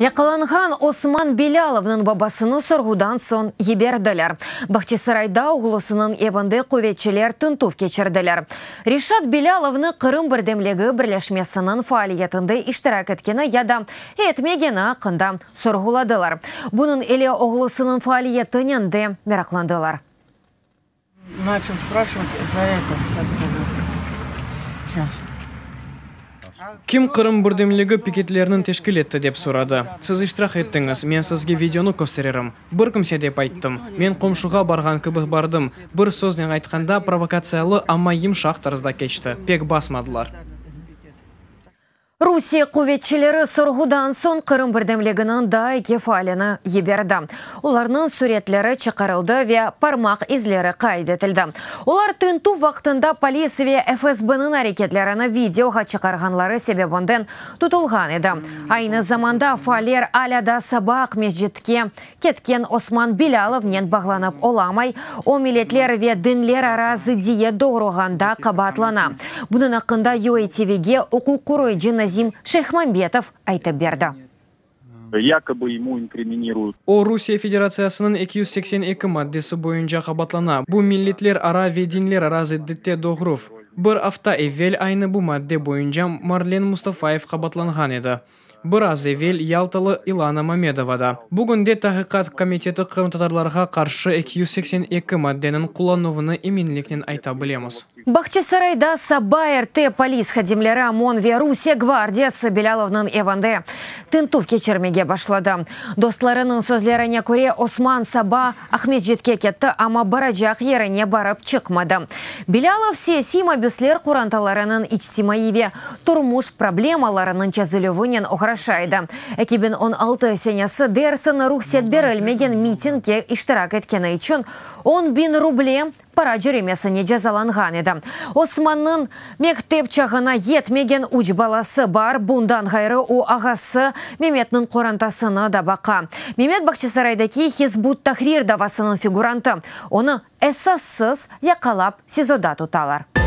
Yaqalanğan Osman Bilâlovnıñ babasını sorğudan soñ yiberdiler. Bağçasarayda oğlusınıñ evinde quvetçiler tintüv keçirdiler. Reşat Bilâlovnı Qırım birdemligi birleşmesiniñ faaliyetinde iştirak etkeni ya da etmegeni aqqında sorğuladılar. Bunıñ ile oğlusınıñ faaliyetinen de meraqlandılar. Načal sprashivat za eto, şas skajı, şas. Kim Qırım birdemligi piketlerini teşkil etti, dep soradı. Siz iştirak ettiñiz, men sizge videonı kösteririm. Bir kimse dep ayttım. Men qomşuğa barğan kibi bardım. Bir söznen aytqanda, provokatsiyalı, amma yımşaq tarzda keçti. Pek basmadılar. Rusiye quvetçileri sorğudan soñ Qırım birdemliginiñ daa eki faalini yiberdi. Olarnıñ süretleri çıqarıldı ve parmaq izleri qayd etildi. Olar tintüv vaqtında polis ve FSBniñ areketlerini videoğa çıqarğanları sebebinden tutulğan edi. Aynı zamanda faaller alâ da saba Aqmescitke ketken Osman Bilâlovnen bağlanıp olamay, o, milletler ve dinlerara zıddiyet doğurğanda qabaatlana. Bunıñ aqqında UATVge uquq qoruyıcı Nazim Şeyhmambetov aytıp berdi. Yakoby emu inkriminiruyut. O, Rusiye Federatsiyasınıñ 282 maddesi boyunca qabatlana, bu milletlerara ve dinlerara zıddiyet doğuruv. Bir afta evel aynı bu madde boyunca Marlen Mustafayev qabaatlanğan edi. Biraz evel Yaltalı İlana Mamedova da. Bugünde Taqiqat komiteti qırımtatarlarğa qarşı 282 maddeniñ qullanuvını eminliknen ayta bilemiz. Bağçasarayda saba erte polis hadimleri, OMON ve Rusiye gvardiyası Bilâlovnıñ evinde tintüv keçirmege başladı. Dostlarınıñ sözlerine köre, Osman saba Aqmescitke ketti, amma baracaq yerine barıp çıqmadı. Bilâlov siyasiy mabüsler qorantalarınıñ içtimaiy ve turmuş problemalarınıñ çezilüvinen oğraşa edi. 2016 senesi dersiñ ruhset berilmegen mitingge iştirak etkeni içün 10.000 ruble para cöremesine cezalanğan edi. Osmannıñ mektep çağına yetmegen üç balası bar, bundan ğayrı o, ağası Memetniñ qorantasını da baqa. Memet Bağçasaraydaki Hizb ut-Tahrir davasınıñ figurantı. Onı esassız yaqalap SİZOda tutalar.